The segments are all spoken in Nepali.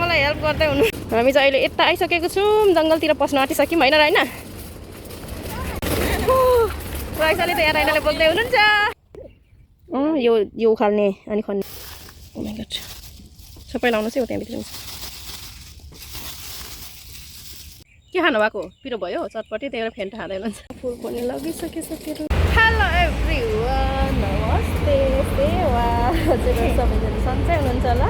मलाई हेल्प गर्दै हुनु हामी चाहिँ अहिले यता आइसकेको छौँ जङ्गलतिर पस्न आँटिसक्यौँ होइन राइना राइसाले त यहाँ राइनाले बोल्दै हुनुहुन्छ यो उखाल्ने अनि खन्ने ओ माय गॉड सबै लाउनुहोस् है त्यहाँभित्र के खानु भएको पिरो भयो चटपटी त्यही भएर फेन्टा खाँदै हुनुहुन्छ फुल पनि लगिसकेछ तेरो हेलो एभ्रिवान नमस्ते सेवा हजुर सबैजना सन्चै हुनुहुन्छ होला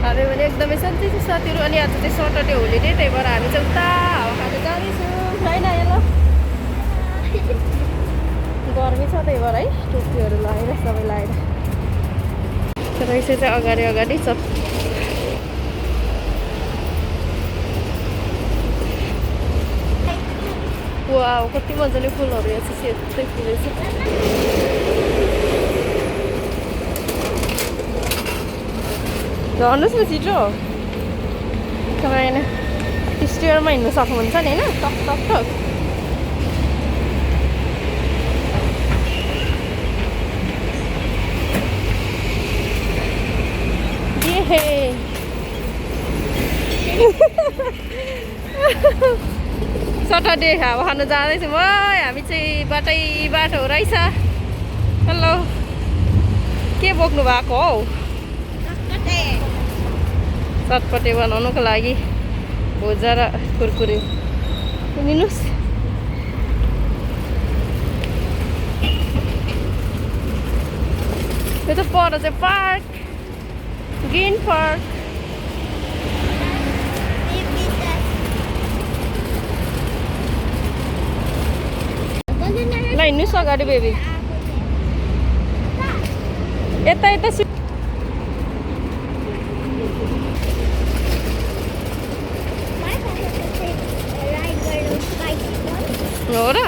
हामी पनि एकदमै सन्चै छु साथीहरू अनि आज चाहिँ सटरडे होलिडे त्यही भएर हामी चाहिँ उता हावा खानु जाँदैछौँ होइन हेलो गर्मी छ त्यही भएर है टोपीहरू लगाएर सबै लगाएर रहेछ चाहिँ अगाडि सब वाउ कति मजाले फुलहरू यहाँ चाहिँ सेतै फुलेछ झर्नुहोस् न छिटो तपाईँ स्टेयरमा हिँड्नु सक्नुहुन्छ नि होइन टक टक टक सटरडे हावा खानु जाँदैछौँ है हामी चाहिँ बाटो रहेछ हेलो के बोक्नु भएको हौ चटपटे बनाउनुको लागि भुजा र कुरकुरे लिनुहोस् यो त पर चाहिँ पार्क ग्रीन पार्क ल हिँड्नुहोस् अगाडि बेबी यता हो र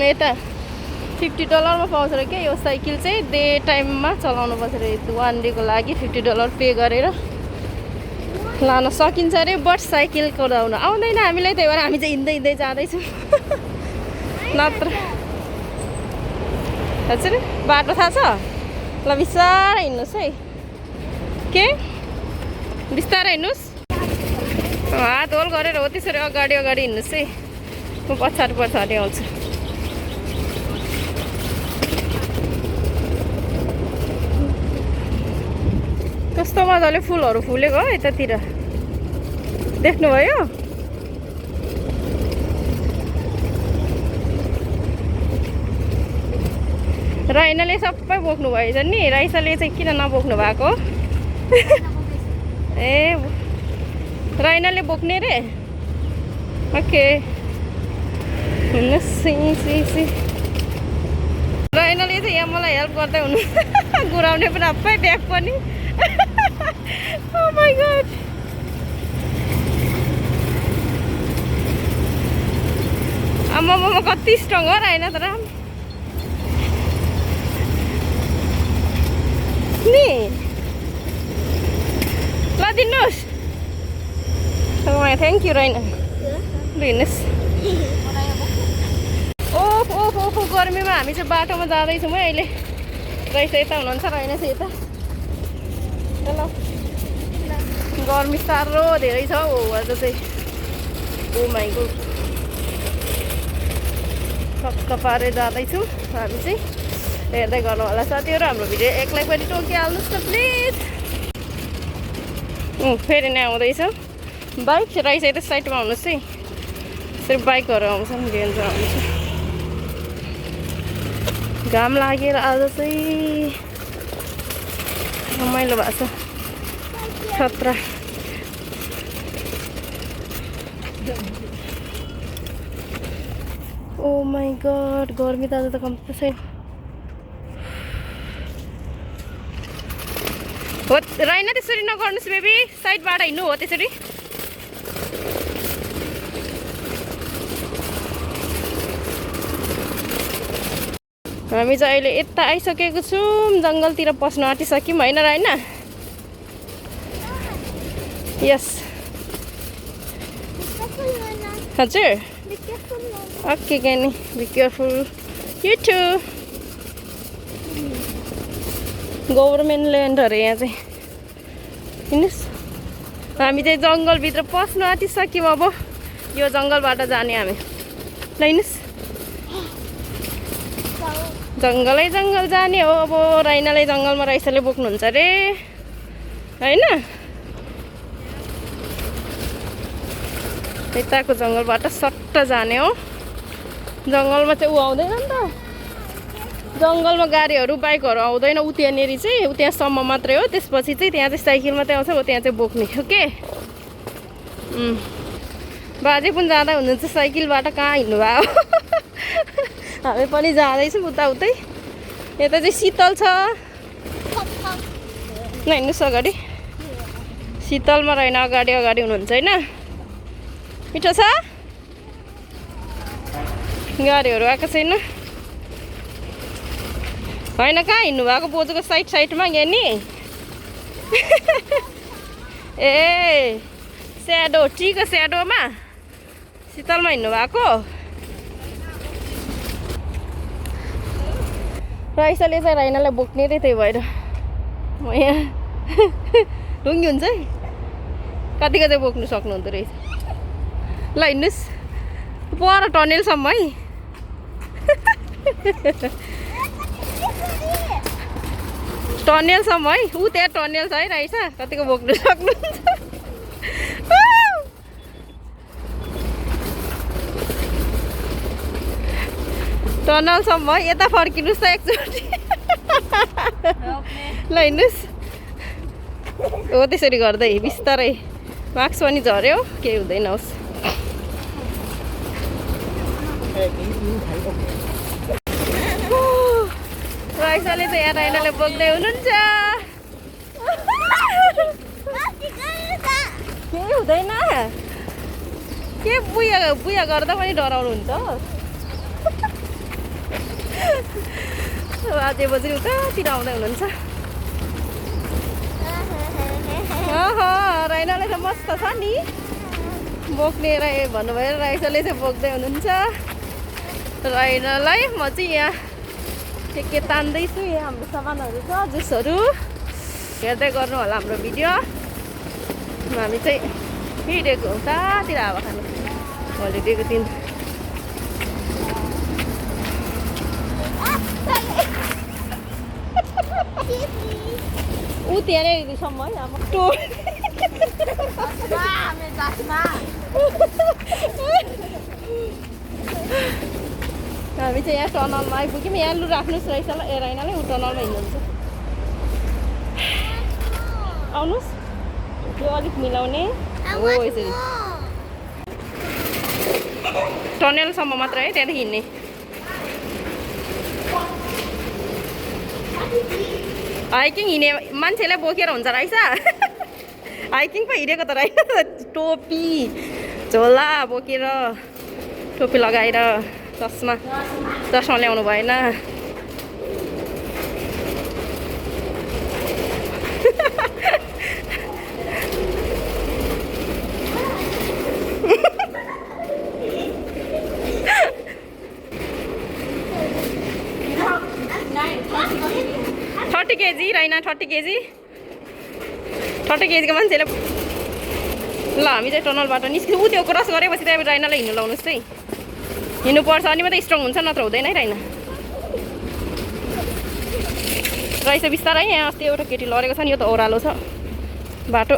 यता $50 पाउँछ र क्या यो साइकल चाहिँ डे टाइममा चलाउनु पर्छ अरे 1 डेको लागि $50 पे गरेर लान सकिन्छ अरे बट साइकल कुदाउन आउँदैन हामीलाई त्यही भएर हामी चाहिँ हिँड्दै जाँदैछौँ नत्र हजुर बाटो थाहा छ ल बिस्तारै हिँड्नुहोस् है के बिस्तारै हिँड्नुहोस् हात होल गरेर हो त्यसरी अगाडि हिँड्नुहोस् है म पछाडि आउँछु कस्तो मजाले फुलहरू फुलेको हो यतातिर देख्नुभयो राइनाले सबै बोक्नु भएछ नि राइसाले चाहिँ किन नबोक्नु भएको ए राइनाले बोक्ने रे ओके राइनाले चाहिँ यहाँ मलाई हेल्प गर्दै हुनु गुराउने पनि सबै ब्याग पनि Oh my god. आमा कति स्ट्रङ हो राइना त राम नि ल दिनुहोस् थ्याङ्क यू राइना दिनुहोस् ओहो गर्मीमा हामी चाहिँ बाटोमा जाँदैछौँ है अहिले रहेछ यता हुनुहुन्छ राइना चाहिँ यता ल गर्मी साह्रो धेरै छ हो आज चाहिँ ओ माइ गॉड सक्क पारेर जाँदैछौँ हामी चाहिँ हेर्दै गर्नु होला साथीहरू हाम्रो भिडियो एकलाई पनि टोकिहाल्नुहोस् न प्लिज फेरि नै आउँदैछ बाइक रहेछ यता साइडमा आउनुहोस् है यसरी बाइकहरू आउँछन् रेन्जर आउँछ घाम लागेर आज चाहिँ रमाइलो भएको छ खतरा ओ माई गॉड गर्मी त आज त कम्ती छैन हो राइना त्यसरी नगर्नुहोस् बेबी साइडबाट हिँड्नु हो त्यसरी हामी चाहिँ अहिले यता आइसकेको छौँ जङ्गलतिर पस्न आँटिसक्यौँ होइन राइना यस हजुर ओके कैनी be careful you too government land अरे यहाँ चाहिँ हिँड्नुहोस् हामी चाहिँ जङ्गलभित्र पस्न आँटिसक्यौँ अब यो जङ्गलबाट जाने हामी ल हिँड्नुहोस् जङ्गलै जङ्गल जाने हो अब राइनालाई जङ्गलमा राइसाले बोक्नुहुन्छ अरे होइन यताको जङ्गलबाट सट्ट जाने हो जङ्गलमा चाहिँ ऊ आउँदैन नि त जङ्गलमा गाडीहरू बाइकहरू आउँदैन ऊ त्यहाँनिर चाहिँ ऊ त्यहाँसम्म मात्रै हो त्यसपछि चाहिँ त्यहाँ चाहिँ साइकल मात्रै आउँछ हो त्यहाँ चाहिँ बोक्ने ओके बाजे पनि जाँदा हुनुहुन्छ साइकलबाट कहाँ हिँड्नुभयो हामी पनि जाँदैछौँ उताउतै यता चाहिँ शीतल छ ल हिँड्नुहोस् अगाडि शीतलमा रहेन अगाडि अगाडि हुनुहुन्छ होइन मिठो छ गाडीहरू आएको छैन होइन कहाँ हिँड्नु भएको बोजूको साइड साइडमा यहाँ नि ए स्याडो ट्रीको स्याडोमा शीतलमा हिँड्नु भएको राइसाले चाहिँ राइनालाई बोक्ने रे त्यही भएर म यहाँ ढुङ्गी हुन्छ है कतिको चाहिँ बोक्नु सक्नुहुँदो रहेछ ल हिँड्नुहोस् पर टनेलसम्म है टनेलसम्म है ऊ त्यहाँ टनेल छ है राइसा कतिको बोक्नु सक्नुहुन्छ टनलसम्म है यता फर्किनुहोस् त एकचोटि ल हिँड्नुहोस् हो त्यसरी गर्दै बिस्तारै मार्क्स पनि झऱ्यो केही हुँदैन होस् राइसाले चाहिँ यहाँ राइनाले बोक्दै हुनुहुन्छ केही हुँदैन के बुया बुया गर्दा पनि डराउनुहुन्छ बाजे बजी उतातिर आउँदै हुनुहुन्छ राइनालाई त मस्त छ नि बोक्ने भन्नुभयो राइसाले चाहिँ बोक्दै हुनुहुन्छ राइनालाई म चाहिँ यहाँ के तान्दैछु यहाँ हाम्रो सामानहरू छ जुसहरू हेर्दै गर्नु होला हाम्रो भिडियो हामी चाहिँ हिँडेको उतातिर हावा खानु होलिडेको दिन ऊ त्यहाँसम्म है अब हामी चाहिँ यहाँ टनलमा आइपुग्यौँ यहाँ लु राख्नुहोस् राइसालाई ए राइनालाई ऊ टनलमा हिँड्नुहुन्छ आउनुहोस् यो अलिक मिलाउने हो यसरी टनेलसम्म मात्र है त्यहाँदेखि हिँड्ने हाइकिङ हिँड्ने मान्छेलाई बोकेर हुन्छ राइसा हाइकिङ पो हिँडेको त रहेछ टोपी झोला बोकेर टोपी लगाएर चस्मा ल्याउनु भएन केजी राइना 30 केजी केजीको मान्छेले ल हामी चाहिँ टनलबाट निस्क्यौँ ऊ त्यो क्रस गरेपछि त्यहाँ राइनालाई हिँड्नु लाउनुहोस् चाहिँ हिँड्नुपर्छ अनि मात्रै स्ट्रङ हुन्छ नत्र हुँदैन है राइना रहेछ बिस्तारै यहाँ अस्ति एउटा केटी लडेको छ नि यो त ओह्रालो छ बाटो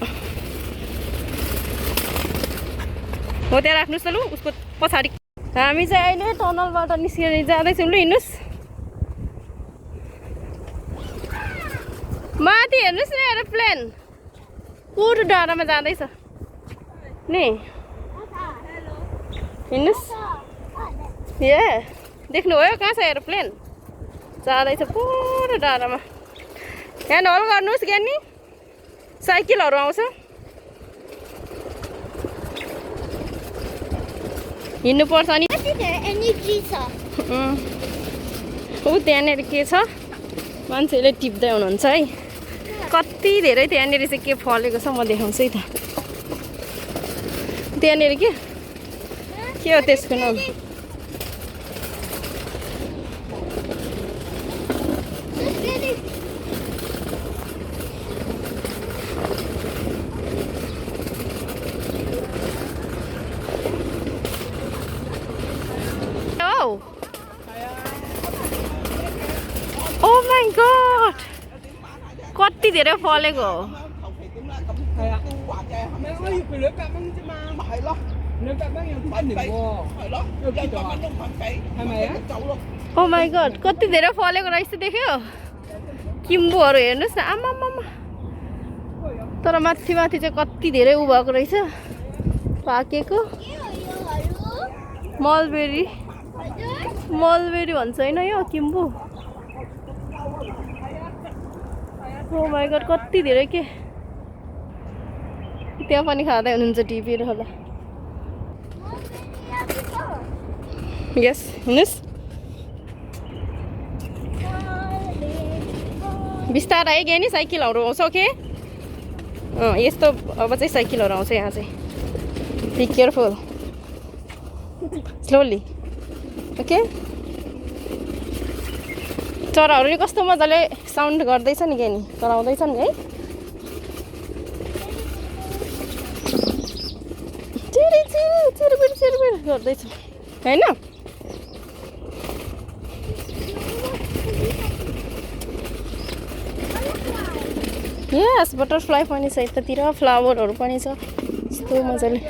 हो त्यहाँ राख्नुहोस् त लु उसको पछाडि हामी चाहिँ अहिले टनलबाट निस्केर जाँदैछौँ लु हिँड्नुहोस् माथि हेर्नुहोस् न एरोप्लेन पुरो डाँडामा जाँदैछ नि हिँड्नुहोस् ए देख्नुभयो कहाँ छ एरोप्लेन जाँदैछ पुरो डाँडामा ह्यान्ड होल्ड गर्नुहोस् ज्ञानी साइकलहरू आउँछ हिँड्नुपर्छ नि ऊ त्यहाँनिर के छ मान्छेले टिप्दै हुनुहुन्छ है कति धेरै त्यहाँनिर चाहिँ के फलेको छ म देखाउँछु है त त्यहाँनिर के हो त्यसको नाम माई गॉड कति धेरै फलेको हो Thầy ạ. Mẹ ơi, phải lưỡi cạp băng chứ mà. Phải đó. Lưỡi cạp băng yang thích đỉnh vô. Phải đó. Lưỡi cạp băng không phải cái. Hai mày á. Oh my god कति धेरै फलेको रहेछ देख्यो किम्बुहरू हेर्नुस् न आमामामा तर माथि माथि चाहिँ कति धेरै उ भएको रहेछ पाकेको मलबेरी मलबेरी भन्छ हैन यो किम्बु ओ माई गॉड कति धेरै के त्यहाँ पनि खाँदै हुनुहुन्छ टिपेर होला यस हिँड्नुस् बिस्तारै है नि साइकलहरू आउँछ ओके यस्तो अब चाहिँ साइकलहरू आउँछ यहाँ चाहिँ बी केयरफुल स्लोली ओके चराहरू नि कस्तो मजाले साउन्ड गर्दैछ नि के नि कराउँदैछ नि है चिरबिर गर्दैछ होइन यस बटरफ्लाई पनि छ यतातिर फ्लावरहरू पनि छ यस्तो मजाले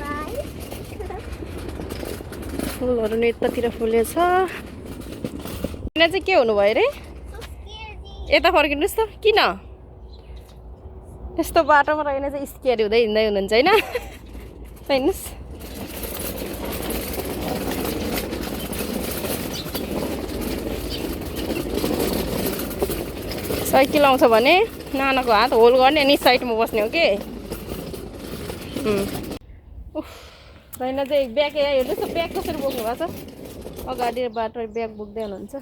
फुलहरू नि यतातिर फुलेछ यहाँ चाहिँ के हुनुभयो अरे यता फर्किनुहोस् त किन यस्तो बाटोमा रहेन चाहिँ स्केयर हुँदै हिँड्दै हुनुहुन्छ होइन हेर्नुहोस् साइकल आउँछ भने नानाको हात होल गर्ने अनि साइडमा बस्ने हो कि होइन चाहिँ ब्याग हेर्नुहोस् न ब्याग कसरी बोक्नु भएको छ अगाडि बाटो ब्याग बोक्दै हुनुहुन्छ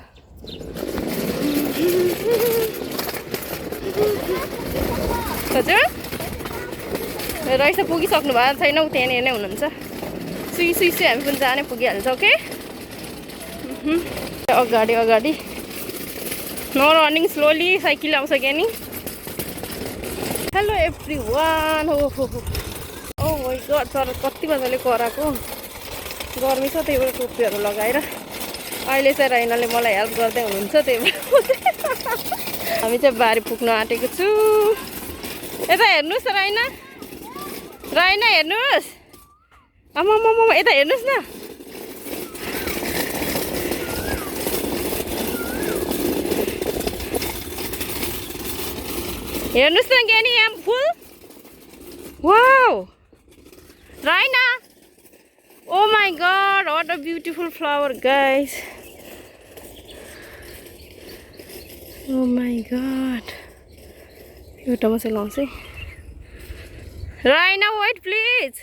हजुर रहेछ पुगिसक्नु भएको छैन उ त्यहाँनिर नै हुनुहुन्छ सुई सुई सुई हामी पनि जाने पुगिहाल्छ ओके अगाडि अगाडि नो रनिङ स्लोली साइकल आउँछ क्या नि हेलो एभ्रिवान हो माई गॉड तर कति मजाले कराएको गर्मी छ त्यही भएर टोपीहरू लगाएर अहिले चाहिँ राइनाले मलाई हेल्प गर्दै हुनुहुन्छ त्यही भएर हामी चाहिँ बारी पुग्न आँटेको छु यता हेर्नुहोस् त राइना राइना हेर्नुहोस् आमामामा यता हेर्नुहोस् न हेर्नुहोस् न ज्ञानी यहाँ फुल वाउ राइना oh my god what a beautiful flower guys oh my god एउटा मात्रै लाउँछ है राइना वेट प्लिज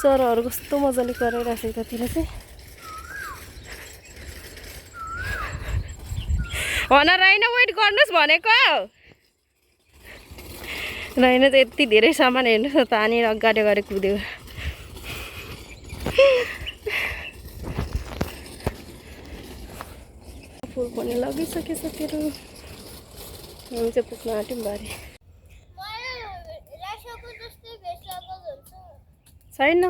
चराहरू कस्तो मजाले कराइरहेको छ यतातिर चाहिँ भन राइना वेट गर्नुहोस् भनेको राइना चाहिँ यति धेरै सामान हेर्नुहोस् न तानेर अगाडि अगाडि कुद्यो फुल पनि लगिसकेछ तेरो हामी चाहिँ पुग्न आँट्यौँ बारी छैन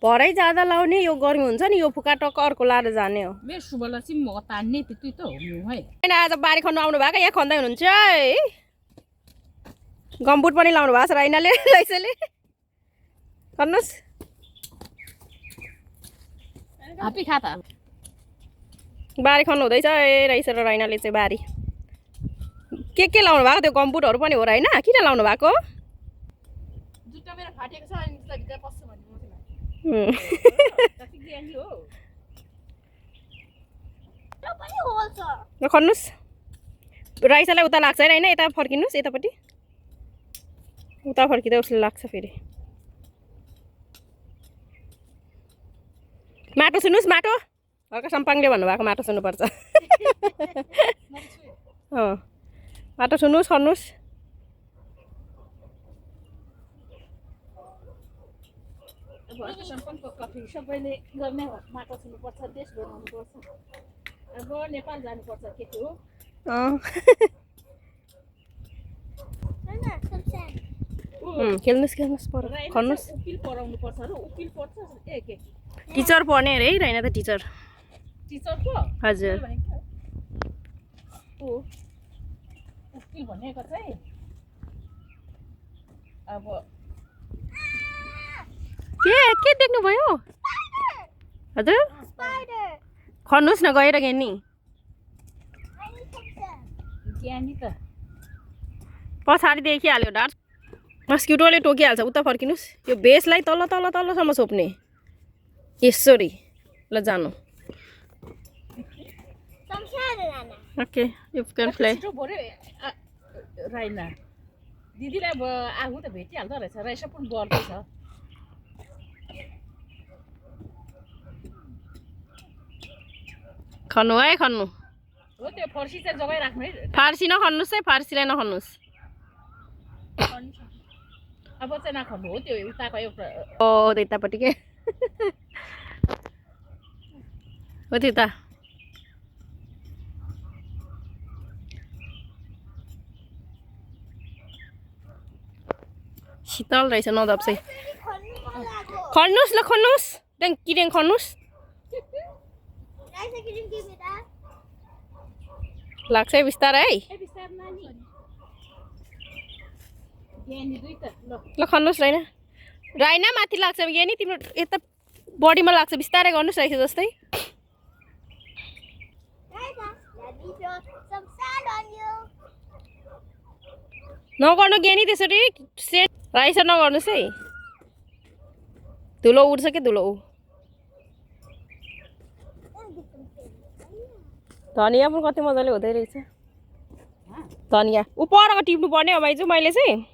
भरै जाँदा लाउने यो गर्मी हुन्छ नि यो फुका टक्क अर्को लाएर जाने हो आज बारी खन्नु आउनु भएको यहाँ खन्दै हुनुहुन्छ है गम्बुट पनि लाउनु भएको छ राइनाले लैसले खन्नुहोस् बारी खन्नु हुँदैछ ए रहेछ र राइनाले चाहिँ बारी के लाउनु भएको त्यो गम्बुटहरू पनि हो र होइन किन लाउनु भएको खन्नुहोस् राइसालाई उता लाग्छ होइन यता फर्किनुहोस् यतापट्टि उता फर्किँदा उसले लाग्छ फेरि माटो सुन्नुहोस् माटो हल्का सम्पाङले भन्नुभएको माटो सुन्नुपर्छ माटो सुन्नुहोस् खन्नुहोस् सबैले गर्ने माटो सुन्नुपर्छ देश बनाउनुपर्छ अब नेपाल जानुपर्छ के थियो खेल्नुहोस् पर खन्नुहोस् टिचर पढ्ने अरे है रहेन त टिचर टिचरको हजुर उकिल भनेको चाहिँ अब के देख्नु भयो हजुर खन्नुस् न गएर नि ज्ञानी त पछाडि देखिहाल्यो डाँट मस्किटोले टोकिहाल्छ उता फर्किनुहोस् यो बेसलाई तल तल तलसम्म छोप्ने यसरी ल जानु ओके यु क्यान प्ले छिटो भर्यो राइना दिदीलाई अब आगो त भेटिहाल्दो रहेछ राइसा पनि बढ्दैछ खन्नु है खन्नु हो त्यो फर्सी चाहिँ जग्गै राख्नु है फार्सी नखन्नुहोस् है फार्सीलाई नखन्नुहोस् अब चाहिँ नखन्नु हो त्यो उताको एउटा ओ त्यतापट्टि के हो त्यता शीतल रहेछ नदब चाहिँ खन्नुहोस् ल खन्नुहोस् त्यहाँदेखि किरेङ खन्नुहोस् लाग्छ है बिस्तारै है ल खन्नुहोस् राइना राइना माथि लाग्छ यहाँ नि तिम्रो यता बडीमा लाग्छ बिस्तारै गर्नुहोस् रहेछ जस्तै नगर्नु ज्ञानी त्यसरी सेट राइस नगर्नुहोस् है धुलो उड्छ के धुलो धनिया पनि कति मजाले हुँदै रहेछ धनिया ऊ परको टिप्नु पर्ने हो भाइजू मैले चाहिँ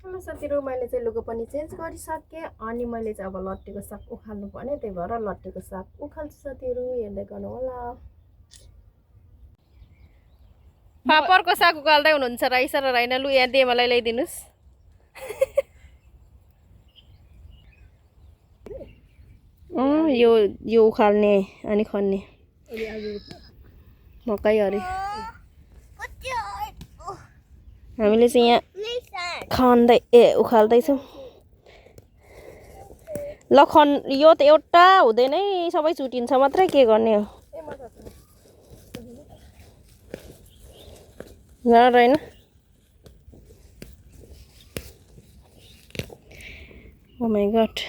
हेलो साथीहरू मैले चाहिँ लुगा पनि चेन्ज गरिसकेँ अनि मैले चाहिँ अब लट्टेको साग उखाल्नु पर्ने त्यही भएर लट्टेको साग उखाल्छु साथीहरू हेर्दै गर्नु होला पापडको साग उकाल्दै हुनुहुन्छ राइसा र राइना लु यहाँ दे मलाई ल्याइदिनुहोस् यो उखाल्ने अनि खन्ने मकै अरे हामीले चाहिँ यहाँ खन्दै उखाल्दैछौँ ल यो त एउटा हुँदैन सबै चुटिन्छ मात्रै के गर्ने हो रहेन ओ माय गॉड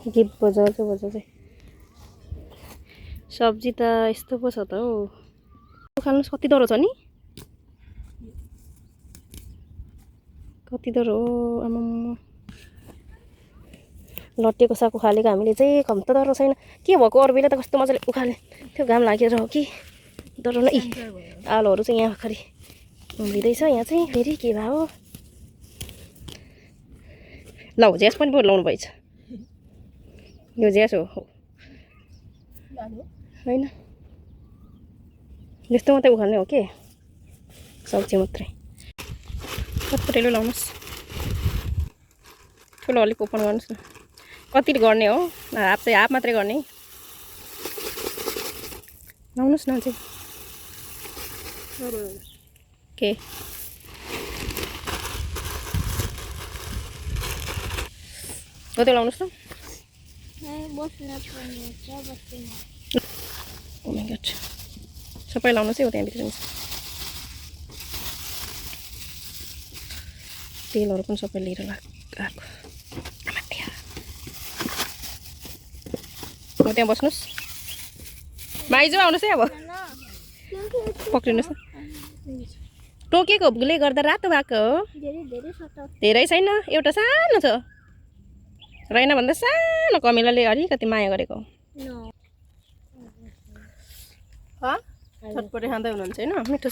गीत बजाउँदै सब्जी त यस्तो पो छ त हौ खानुहोस् कति डह्रो छ नि कति डह्रो हो आमा लट्टेको साग उखालेको हामीले चाहिँ कम त डह्रो छैन के भएको अरू बेला त कस्तो मजाले उखाल्ने त्यो घाम लागेर हो कि डह्रो नै आलुहरू चाहिँ यहाँ भर्खरै उम्रिँदैछ यहाँ चाहिँ फेरि के भयो ल झ्यास पनि पो लाउनु भएछ यो ज्यास हो होइन यस्तो मात्रै उखाल्ने हो के सब्जी मात्रै पटपटेलो लाउनुहोस् ठुलो अलिक ओपन गर्नुहोस् न कति गर्ने हो हाफ चाहिँ हाफ मात्रै गर्ने लाउनुहोस् न चाहिँ के कति लाउनुहोस् न Oh my god. सबै लाउनुहोस् है हो त्यहाँभित्र नि तेलहरू पनि सबै लिएर आएको हो त्यहाँ बस्नुहोस् माइजू आउनुहोस् है अब पक्रिनुहोस् न टोकेकोले गर्दा रातो भएको हो धेरै छैन एउटा सानो छ राइना भन्दा सानो कमिलाले अलिकति माया गरेको छटपटे खाँदै हुनुहुन्छ होइन मिठो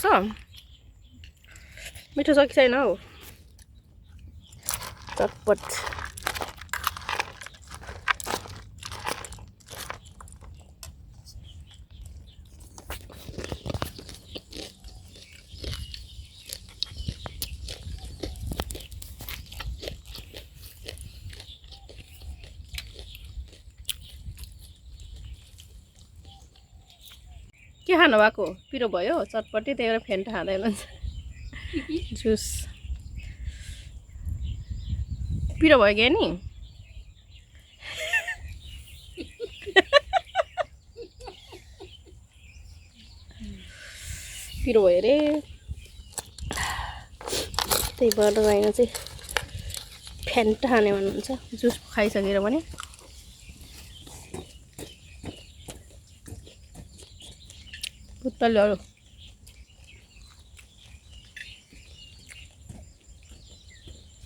छ कि छैन हौ चटपट के खानु भएको पिरो भयो चटपटी त्यही भएर फेन्टा खाँदै हुनुहुन्छ इस्युज पिरो भयो क्या नि पिरो भयो अरे त्यही भएर होइन चाहिँ फ्यान्टा खाने भन्नुहुन्छ जुस खाइसकेर पनि पुत्तलीहरू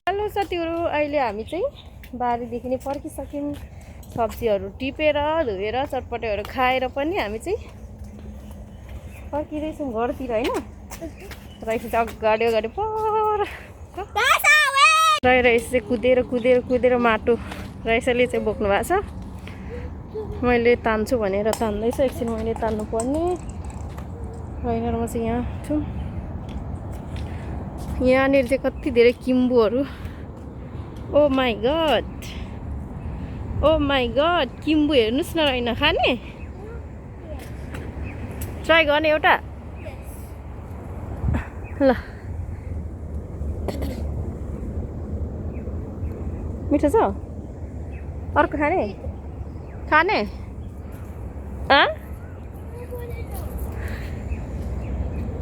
हेलो साथीहरू अहिले हामी चाहिँ बारीदेखि नै फर्किसक्यौँ सब्जीहरू टिपेर धोएर चटपटेहरू खाएर पनि हामी चाहिँ फर्किँदैछौँ घरतिर होइन राइस चाहिँ अगाडि अगाडि पर राइस चाहिँ कुदेर माटो राइसले चाहिँ बोक्नु भएको छ मैले तान्छु भनेर तान्दैछु एकछिन मैले तान्नु पर्ने म चाहिँ यहाँ छु यहाँनिर चाहिँ कति धेरै किम्बुहरू ओ माई गड किम्बु हेर्नुहोस् न रहेन खाने ट्राई गर्ने एउटा ल मिठो छ अर्को खाने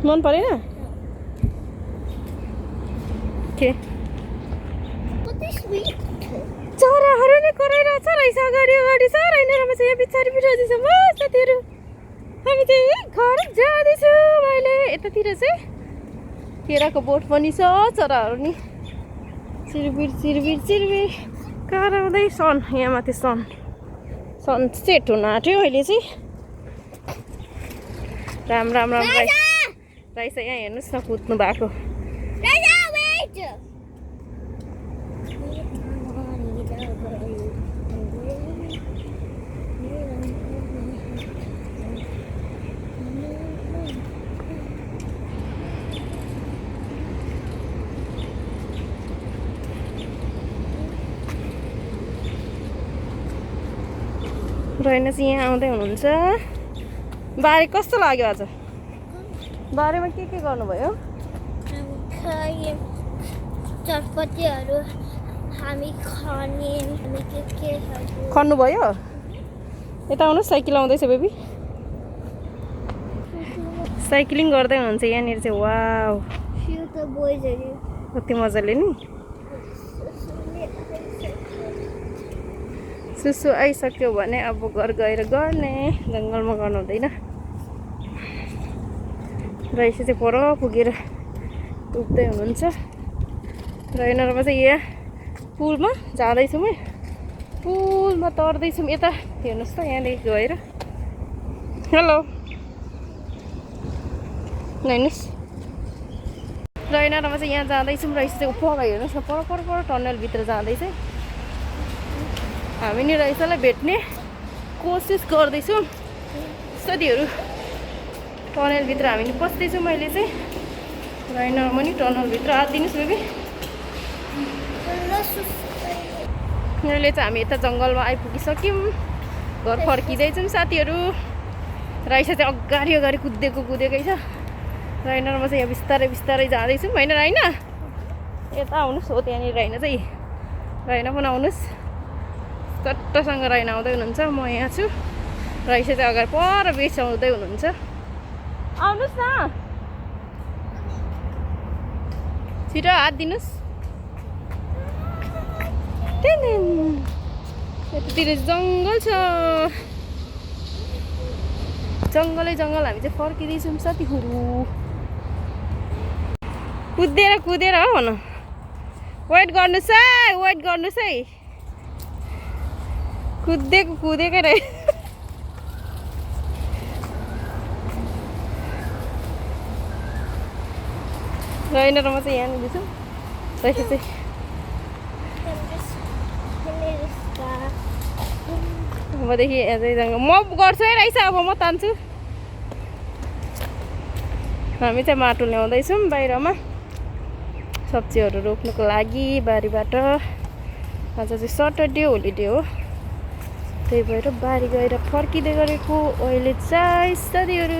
मन परेन के चराहरू नै कराइरहेछ रहेछ अगाडि छ होइन र म चाहिँ यहाँ पछाडि बिराउँदैछु साथीहरू हामी चाहिँ घर जाँदैछौँ अहिले यतातिर चाहिँ केराको बोट पनि छ चराहरू नि चिरबिर कराउँदै सन यहाँ माथि सनसेट हुन आँट्यो अहिले चाहिँ राम राइस यहाँ हेर्नुहोस् न कुद्नु भएको रहेन चाहिँ यहाँ आउँदै हुनुहुन्छ बारी कस्तो लाग्यो आज बारीमा के गर्नुभयो चटपटीहरू हामी खन्नुभयो यता आउनुहोस् साइकल आउँदैछ बेबी साइक्लिङ गर्दै हुनुहुन्छ यहाँनिर चाहिँ वाउ कति मजाले नि सुसु आइसक्यो भने अब घर गएर गर्ने जङ्गलमा गर्नु हुँदैन रहेछ चाहिँ पर पुगेर उठ्दै हुनुहुन्छ रहेनरमा चाहिँ यहाँ पुलमा जाँदैछौँ है पुलमा तर्दैछौँ यता हेर्नुहोस् त यहाँदेखि गएर हेलो हेर्नुहोस् रहेनरमा चाहिँ यहाँ जाँदैछौँ रहेछ चाहिँ पर हेर्नुहोस् न पर टनलभित्र जाँदैछ हामी नि रहेछलाई भेट्ने कोसिस गर्दैछौँ साथीहरू टनलभित्र हामी नि पस्दैछौँ मैले चाहिँ रहेनमा नि टनलभित्र हात दिनुहोस् बेबी अहिले चाहिँ हामी यता जङ्गलमा आइपुगिसक्यौँ घर फर्किँदैछौँ साथीहरू रहेछ चाहिँ अगाडि कुदेकै छ रहेनमा चाहिँ यहाँ बिस्तारै जाँदैछौँ होइन रहेन यता आउनुहोस् हो त्यहाँनिर रहेन चाहिँ रहेन पनि आउनुहोस् चट्टसँग रहेन आउँदै हुनुहुन्छ म यहाँ छु रहेछ चाहिँ अगाडि पर बेचाउँदै हुनुहुन्छ आउनुहोस् न छिटो हात दिनुहोस् यतातिर जङ्गल छ जङ्गल हामी चाहिँ फर्किँदैछौँ साथीहरू कुदेर हो भन वेट गर्नुहोस् है कुदेकै रहे रहेन र म चाहिँ यहाँ दिँदैछु रहेछ चाहिँ अबदेखि म गर्छु है रहेछ अब म तान्छु हामी चाहिँ माटो ल्याउँदैछौँ बाहिरमा सब्जीहरू रोप्नुको लागि बारीबाट आज चाहिँ सटरडे होलिडे हो त्यही भएर बारी गएर फर्किँदै गरेको अहिले चाहिँ साथीहरू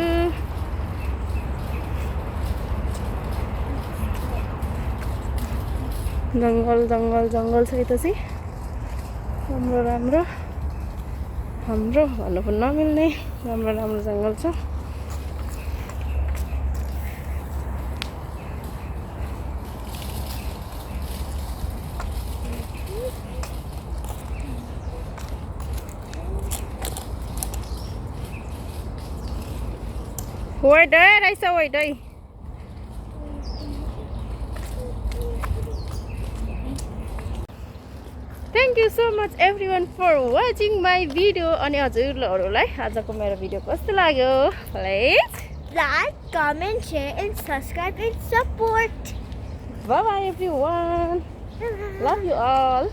जङ्गल जङ्गल जङ्गल छ यता चाहिँ राम्रो राम्रो हाम्रो भन्नु पनि नमिल्ने राम्रो राम्रो जङ्गल छ Wait there, I saw wait there. Thank you so much everyone for watching my video. अनि हजुरहरुलाई आजको मेरो भिडियो कस्तो लाग्यो? Please Like, comment, share, and subscribe and support. bye bye everyone. Love you all.